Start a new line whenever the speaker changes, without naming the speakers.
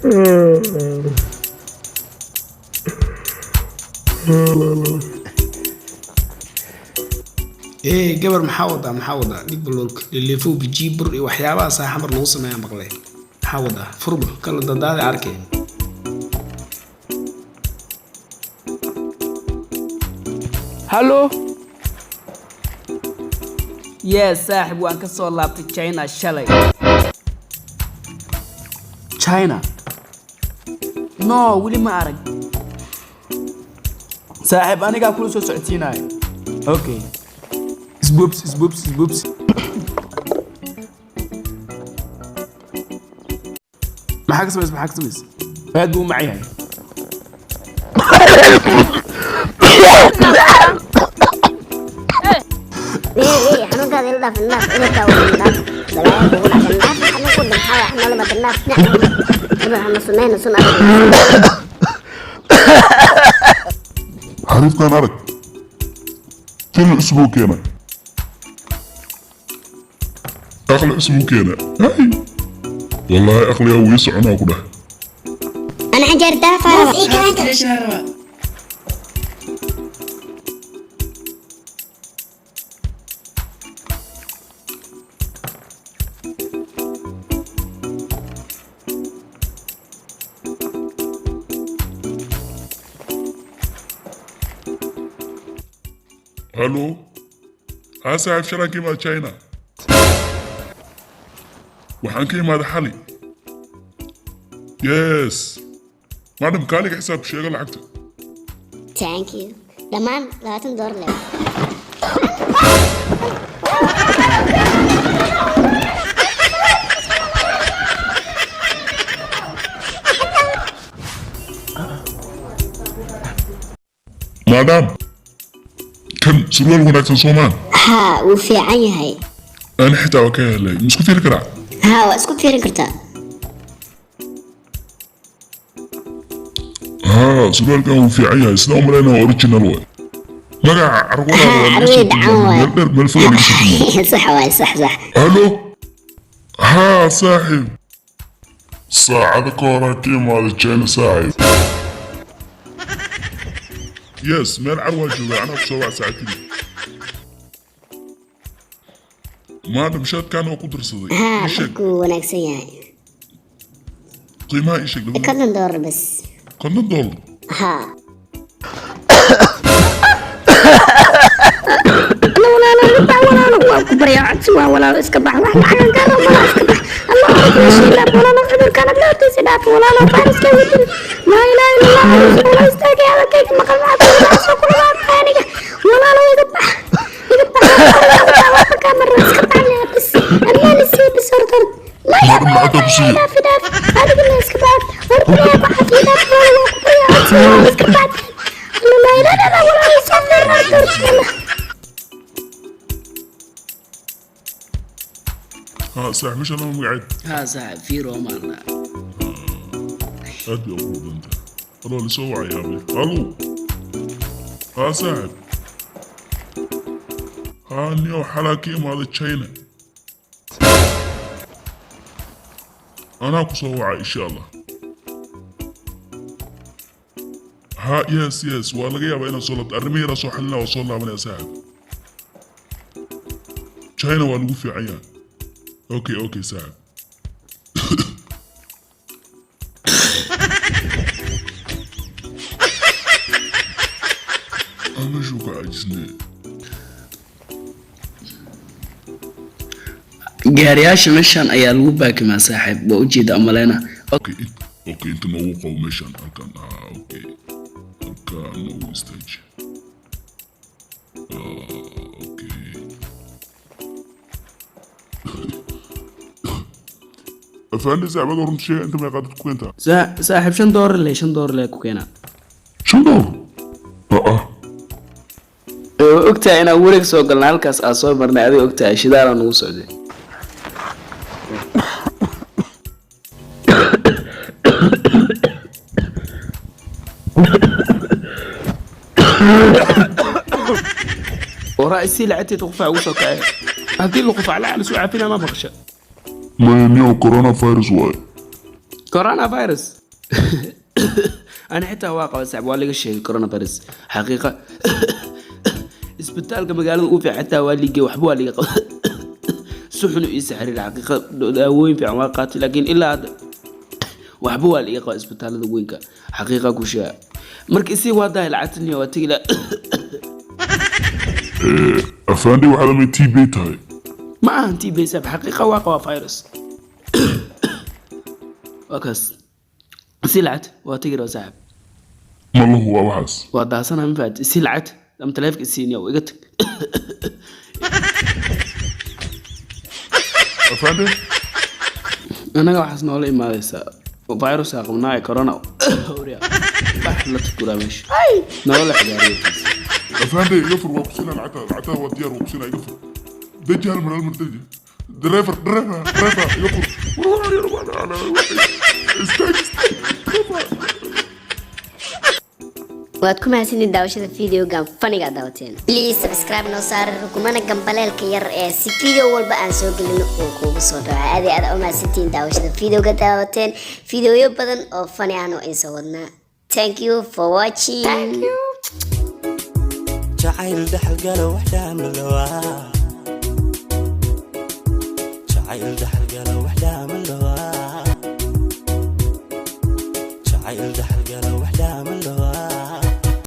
Ee gabar, maxaa wadaa? Maxaa wadaa? Dhig baloolka leleefow, bijiib, bur iyo waxyaabaha saaxamar lagu sameeyaa maqlay. Maxaa wadaa? Furba kala dadaada arkay.
Hallo.
Yee saaxib, waan ka soo laabtay China shalay.
China?
No, weli ma arag.
Saaxiib, anigaa kula soo socodsiinaya. Okay, isbuubs, isbuubs, isbuubs. Maxaa ka samays? Maxaa ka samays? Aad buu u mac yahay.
Ee, xanuunkaada ila dhaaf, naaf cudurkaa waa naaf, balaayo kugu dhacday, naaf xanuun ku dhan, maxaa waay xanuun laba naaf dhinac cudur hana sunayna sun adag.
Xariifkan arag, film cusub uu keenay, aqli cusub uu keenay. Hay, wallaahi aqligaa wii soconaa ku dheh.
Ana canjeer daafaa raba.
Hallo, haa saaxiib, shalaan ka imaada China, waxaan ka imaaday xali. Yes madam, kaaliga xisaab sheego lacagta.
Thank you. Dhammaan $20 leh.
Madam, kan surwaal wanaagsan soomaan?
Haa, wuu fiican yahay.
Ani xitaa waa ka helay. Ma isku fiiri karaa?
Haa, waa isku fiirin kartaa.
Haa, surwaalkan wuu fiican yahay. Sidaan u malaynaa waa original waay. Magaca carwadaada
haa
waa laga soo
carwada dacaan
tilmaamay
waay.
Meel dheer, meel fog laga soo tilmaamay.
Sax waay, sax sax.
Halo, haa saaxiib, saacado ka horaan ka imaaday China saaxiib. Yes, meel carwaa jooga, anaa ku soo wac saacad kadib. Maadam, shaadkaan waa ku darsaday.
Haa.
Ii sheeg.
Markuu wanaagsan yahay.
Qiimaha ii sheeg labada.
$50 bas.
$50?
Haa.
Walaalo, iga bax walaalo, waan ku baryaa, codsi waa walaalo, iska bax, wax lacagan kaa rabo malaha, iska bax. Allah meesha walaalo, cudurkaan aad la hortaysa dhaaf walaalo, fayraska wadin, laa ilaaha illa Allah, walaalo istaagay, hadalkayga maqal, maxaa ku soo ku dhawaaqay aniga? Walaalo, iga bax, iga bax, waxba kaa marna, iska bax leh bas, ammaan isii bas, horta horta.
Madam, lacagtaa ku siiya.
Dhaaf, dhaaf adigana, iska bax horta, waa ku xafiy, dhaaf walaalo, waa ku baryaa, codsi waa, iska bax. Laa ilaaha illa Allah, walaalo soo fiir horta horta.
Haa saaxiib, meesha lama magaceed.
Haa saaxib, fiiro maalna.
Aad bay ugu badan tahay. Halo, lisoo wacayaabe. Halo, haa saaxiib, haa niyow, xalaa ka imaaday China, anaa ku soo wacay insha Allah. Ha, yes yes, waa laga yaabaa inaan soo laabto, arrimo yaraa soo xalina, waa soo laabanaya saaxiib. China waa lagu fiican yahay. Okay okay saaxiib. Aan meeshuu ka caajisnay.
Gaariyaasha meeshan ayaa lagu baakimaa saaxiib, waa ujeeda amaleyna.
Okay, okay, inta noogu qabo meeshan, halkan. Ah, okay, halkan noogu istaaji. Ah, okay. Afandi, saaxiibada, runta sheega, inta meeqaa dad ku keentaa?
Saaxiib, $5 leh, $5 leh ku keenaa.
$5? Ah.
Ee, waa ogtahay inaan wareeg soo galnay, halkaas aan soo marnay, adiga ogtahay, shidaalaa nagu socday. Waraa isii lacagteeda, qufac ugu soo kacay, haddii la qufac lacag lasoo caafina ma maqasha.
Maya niyow, coronavirus waaye.
Coronavirus ana xitaa waa qaba saaxib, waa laga sheegay coronavirus xaqiiqa. Isbitaalka magaalada ugu fiican xitaa waa liigay, waxba waa liga qaba, si xun ii saxriir xaqiiqa. Daawooyin fiican waa qaatay, laakiin ilaa hadda waxba waa liiga qaba isbitaalada weynka, xaqiiqa ku sheega. Marka isii waa dahay lacagtaniya, waa tegi la.
Afaandi, waxaa lamay TB tahay.
Ma ahan TB saaxib, xaqiiqa waa qabaa virus, waa kaas. Isii lacagta, waa tegi rabaa saaxib.
Ma lahu waa waxaas?
Waa daasana, ma fahanti? Isii lacagta ama taleefka isiiniya, iga tag.
Afaandi.
Annaga waxaas noola imaadaysaa, virusa qabnaa ee corona hawriya bax la tukuraa meesha nolola xigaariyatiis.
Afaandi, iga fur, waa kusinaa lacagtaada, lacagtaada waa diyaar, waa kusinaa, iga fur. Deji hal mar, hal mar deji. Driver, driver, driver, iga fur. Istaag, istaag, driver.
Waad ku mahadsantiin daawashada videogan faniga daawateen. Please subscribe noo saar, rukumana gambaleelka yar ee si video walba aan soo gelino uu kuugu soo dhaco. Aad iyo aad u mahadsantiin daawashada videoga daawateen. Videoyo badan oo fani ahna waa soo wadnaa. Thank you for watching. Thank you.
Jacayl dhaxalgalo wax dhaamalowa, jacayl dhaxalgalo wax dhaamalowa.